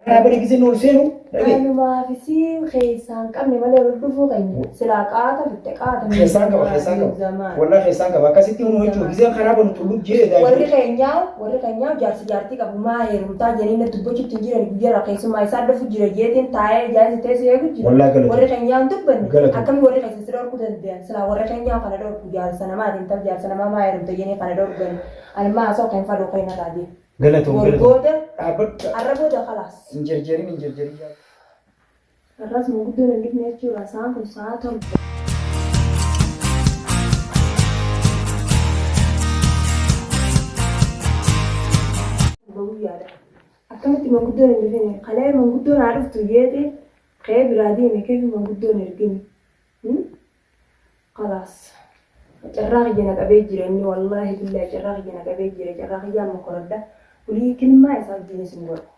Karaa bari gisee ol seenu dhagee. Anumaaf isii keessaa hin qabne malee ol dhufuu keenya. Silaa qaata fitte qaata. Keessaan qaba keessaan qaba. Wallaa keessaan qaba akkasitti hunu jechuun gisee karaa banu tulluu jee Warri keenyaa warri keenyaa jaarsi jaartii qabu maa heerumtaa jedhanii na dubbachuutti hin jiran guyyaarraa keessumaa isaa dhufu jira jeetiin taa'ee ijaarsi teessee eegu jira. Wallaa galatoom. Warri keenyaa hin dubbanne Galatoom. akkami warri keessa si dhorkuu danda'an silaa warri keenyaa kana dhorku jaarsa namaatiin ta'u jaarsa namaa maa heerumta jedhanii kana dhorkan ani maa asoo kan fadhu kan irraa deemu. Galatoom Bor galatoom. booda Dhaabbadhu. har'a booda kalaas. Hin jarjarin hin jarjarin. Har'as manguddoon hin dhufne jechuudha. Sa'aan kun sa'a 7. Guyyaadha. Akkamitti manguddoon hin dhufine? Kalee manguddoon haa dhuftu jeeti ka'ee biraa deeme keefi manguddoon ergine. Kalaas. Carraa kiyya na qabee jira inni wallaahi billaahi carraa kiyya na qabee jira carraa kiyya amma koradha. Kulii kilmaa isaa wajjin isin godha.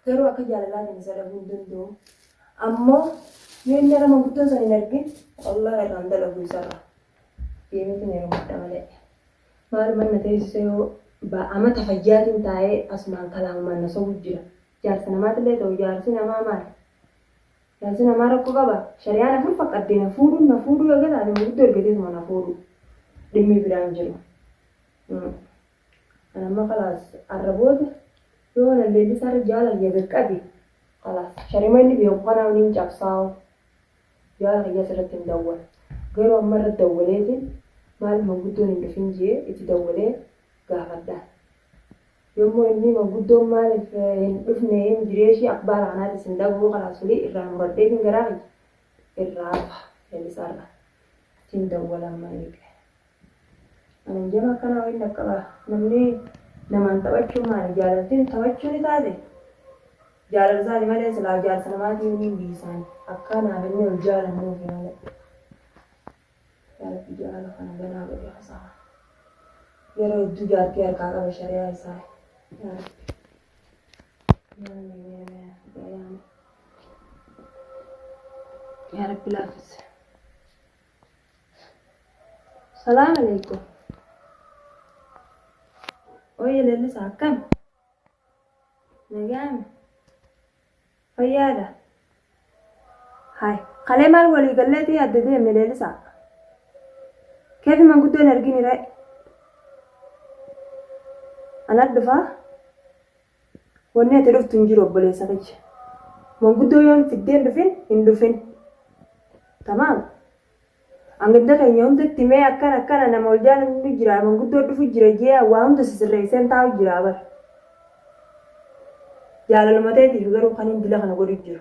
Garuu akka jaalalaatiin isa dhabuu hin danda'u. Ammoo yoo inni irra manguddoon san hin argin wallaahi irraan dalagu isarra. Deemeetiin heerumadha malee. Maaluma na teessise yoo amata fayyaatiin taa'ee asumaan kalaamumaan na sobu jira. Jaarsa namaatillee ta'u jaarsi namaa maali? Jaarsi namaa rakkoo qaba? Shari'aan afur faqqaddee na fuudhuun na fuudhuu eega taate manguddoo ergateetuma na fuudhu. Dhimmi biraa hin jiru. Ani amma kalaas arra booda yoo na leellisaarra jaala kiyya gad qabe kalaas shari'uma inni beeku kanaa niin cabsaa'u. Jaala kiyyaas irratti hin dawwala. Garuu amma irra dawwaleetiin maaliif manguddoon hin dhufin jee itti dawwalee gaafadhaan. Yommoo inni manguddoon maaliif hin dhufne hin jireeshii akbaara kanaatis hin dhagahuu kalaas wly irraa muradheetin garaa kiyya irraa hafa lalisaarra ittiin dawwala amma eege. Ani jama akkanaa wayiin dhaqqaba namni namaan taphachuu maali jaalaltiin taphachuu ni taate jaalala isaati malee silaa jaarsa namaatii ni dhiisaan akka naaf inni ol jaalannuufi malee. Yaa Rabbi jaalala kana banaa godhi hasaa. Yeroo hedduu jaartii harkaa qaba shari'aa isaa. Yaa Rabbi. Yaa Rabbi. Yaa Rabbi laaffise. Salaam alaikum. Ooyye leellisaa akkam? Nagaami? Fayyaadha? Hay, kalee maal walii galleetii adda deemne leellisaa? Keefi manguddoo hin argini ree? Ana dhufaa? Wanni ati dhuftu hin jiru obboleessa kiyya. Manguddoo yoon fiddee hin dhufin hin dhufin. Tamaam? An ganda keenya hundatti mee akkana akkana nama wal jaalannu jira manguddoo dhufu jira jee waa hunda sisirreesseen taa'u jira bar. Jaalaluma teetiif garuu kan hin dila kana godhu jiru.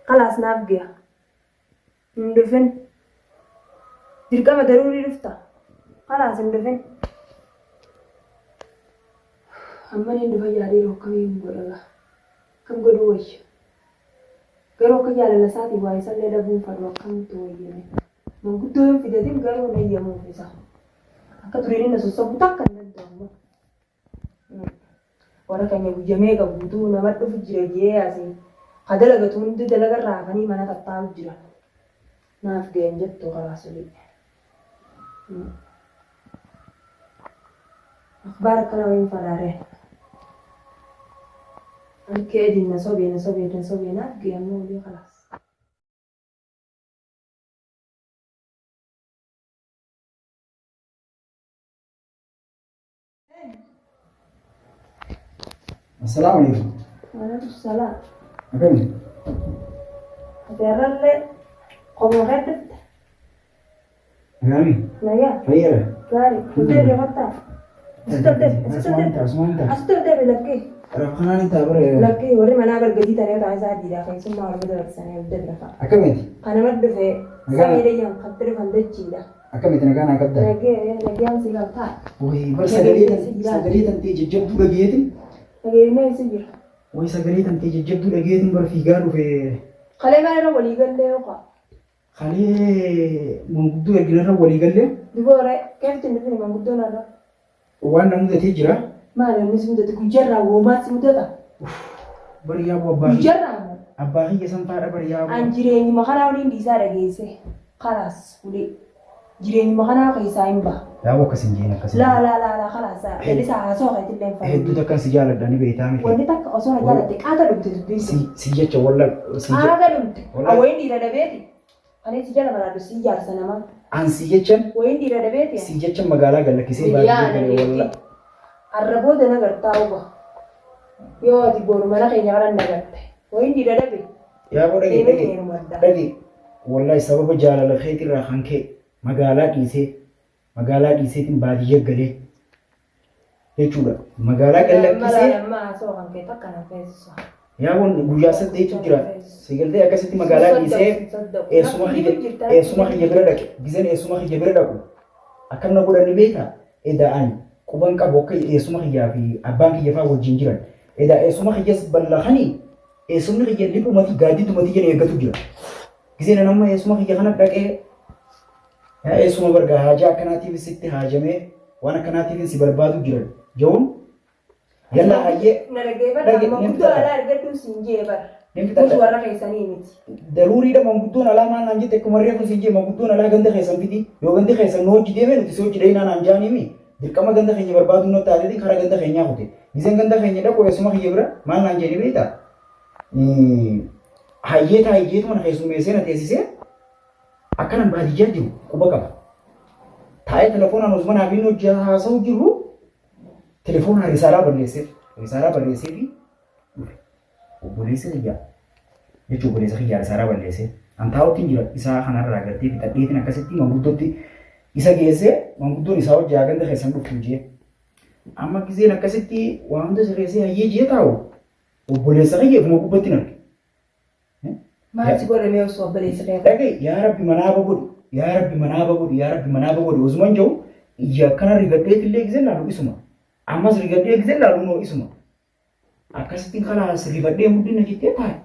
Kalaas naaf gaya. Hin dhufin. Dirqama daruurii dhufta. Kalaas hin dhufin. Amma niin dhufa yaadee akkamiin godha gaa. Akkam godhuu wayya. Garuu akka jaalala isaatiin waa isallee dhabuu hin fadhu akkamtu wayya mee. Manguddoo yoon fidatin garuu hin hayyamuuf isa. Akka duriin inni na sossobuu takka hin danda'u amma. Warra keenya guyya meeqa guutuu nama dhufu jira jee asii ka dalagatu hundi dalaga irraa hafanii mana tattaa'u jira. Naaf gayan jettu karaa sulii. Akhbaar akkana wayiin fadhaaree. Harkee edin na sobee na sobee na sobee naaf ga'e ammoo olii kalaas. Assalaamu alaikum. Waalaikum salaam. Akkami? Ati har'allee qomoo kee dhufte. Nagaami? Nagaa. Fayyaadha? Gaarii. Fuutee deemattaa? Asitti ol deebi. Asitti ol deebi. Asumaan ta'a. Asitti ol deebi lakkee. Rafa kanaan hin ta'a bara. Lakkee warri manaa bargadii tanee ta'an isaa diidaa keessummaa wal dabarsanii ol deebi rafa. Akkamiiti? Kanama dhufe Nagaa. samiidha jedhamu katti dhufan dachiidha. Akkamitti nagaa naa qabdaa? Nagee nageen si qabtaa? Wayi bar sagalee tan sagalee tan tee jajjabduu dhageetin. Nageenyaa eessa jira? Wayi sagalee tan tee jajjabduu dhageetin bar fiigaa dhufe. Kalee maal irra walii gallee yookaan? Kalee manguddoo ergina irra walii gallee. Dubooree keefti hin dhufine manguddoon irra. Waan na mudatee jira. Maali wanni si mudate guyyaarraa woomaa si mudata? Bari yaaboo abbaa kiyya. Guyyaarraa moo? Abbaa kiyya san faadha bari yaaboo. An jireenyuma kanaa waliin dhiisaa dhageesse. Kalaas ulee. Jireenyuma kanaa keessaa hin baha. Yaaboo akkas hin jeen akkas hin Laa jeen. laa laa laa kalaas lalisaa haasoo keetillee hin Hedduu fayyadu. takkan si jaaladha ni beektaa miti. Wanni takka osoo na jaalatte qaata dhumte dubbiin Si kun. si jecha walla si jecha Qaata dhumte. Wallahi. Wayin dhiira dhabeeti. Ani si jala maraadhu si jaarsa namaa. An si jechan Wayin dhiira dhabeeti. si jecha magaalaa gallakkisee baadiyyaa galee walla. Arra booda na gartaa uba. Yoo ati boru mana keenya kanan na garte. Wayin dhiira dhabe. Yaaboo dhagee Deemee dhagee heeruma addaa. dhagee wallahi sababa jaalala keetirraa kan ka'e magaalaa dhiisee magaalaa dhiiseetiin baadiyyaa galee jechuudha. Magaalaa gallakkisee Amma haasoo kan kee takka na feesisa. yaaboon guyyaa saddeetu jira. Sigaltee akkasitti magaalaa dhiisee eessuma kiyya eessuma kiyya bira dhaqe. Gizeen eessuma kiyya bira dhaqu akkam na godhan ni beektaa? Edaa ani quban qabu akka eessuma kiyyaa fi abbaan kiyya fa'aa wajjin jiran. Edaa eessuma kiyyas ballakanii eessumni kiyya liphumati gaaddidumati jedhe eeggatu jira. Gizeen ani amma eessuma kiyya kana dhaqee yaa eessuma bargaa haajaa akkanaatiif sitti haajamee waan akkanaatiif si barbaadu jiran jehuun yallaa hayyee Na dhaggeeffadha Dhage- amma ni guddoo fixadha. alaa argadhu siin jee bara. Ni Nus fixadha. warra keessanii miti. Daruuriidha manguddoon alaa maal naan jette akkuma reefu siin jee manguddoon alaa ganda keessan fidi yoo gandi keessan nu hojii deeme nuti si hojii dhayinaa naan jaaniimi dirqama ganda keenya barbaaduu natti taateetiin karaa ganda keenyaa kute gizeen ganda keenya dhaqu eessuma kiyya bira maal naan jedhee beektaa hayyee taayyeetu mana keessummeessee na teessisee akkanan baadiyyaa jiru quba qaba taa'ee telefoonaan osuma naaf inni hojii haasa'u jiru telefoonaan risaalaa barreesseef risaalaa barreesseefi dhufe. Obboleessa kiyya jechuun obboleessa kiyya risaalaa balleessee an taa'utti jira isaa kanarraa gartee fixadheetiin akkasitti manguddootti isa geessee manguddoon isaa hojii ganda keessan dhuftu jee. Amma gizeen akkasitti waan hunda sirreessee hayyee jee taa'u obboleessa kiyya ifuma gubbatti hin arge. Maal si godhamee osoo obboleessa kee Dhaga'i yaa Rabbi manaaba godhi yaa Rabbi manaaba godhi yaa Rabbi manaaba godhi osuman jiru iyya akkana rigadheetillee gizeen laalu isuma ammas rigadhee gizeen laalu noo isuma. Akkasittiin kalaas rifadhee muddina jettee taa'e.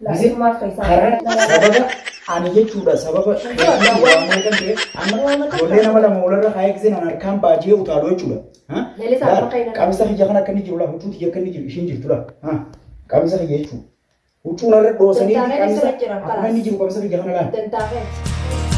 Laasumaaf keessaa. Karaa sababa ani jechuudha sababa waan meeqan ta'eef amma ijoollee nama lama walirra kaayee giseen an harkaan baajee utaaluu jechuudha. Lalisaa Laal, bakka inni- Qamisa kiyya kana akka inni jiru laa huccuu tiyya akka inni jiru ishiin jirtu laa. Qamisa kiyya jechuudha. Huccuu narra dhoosanii Dantaa qamisa keessa jira, akkuma inni jiru qamisa kiyya kana laal. Dantaa keessa.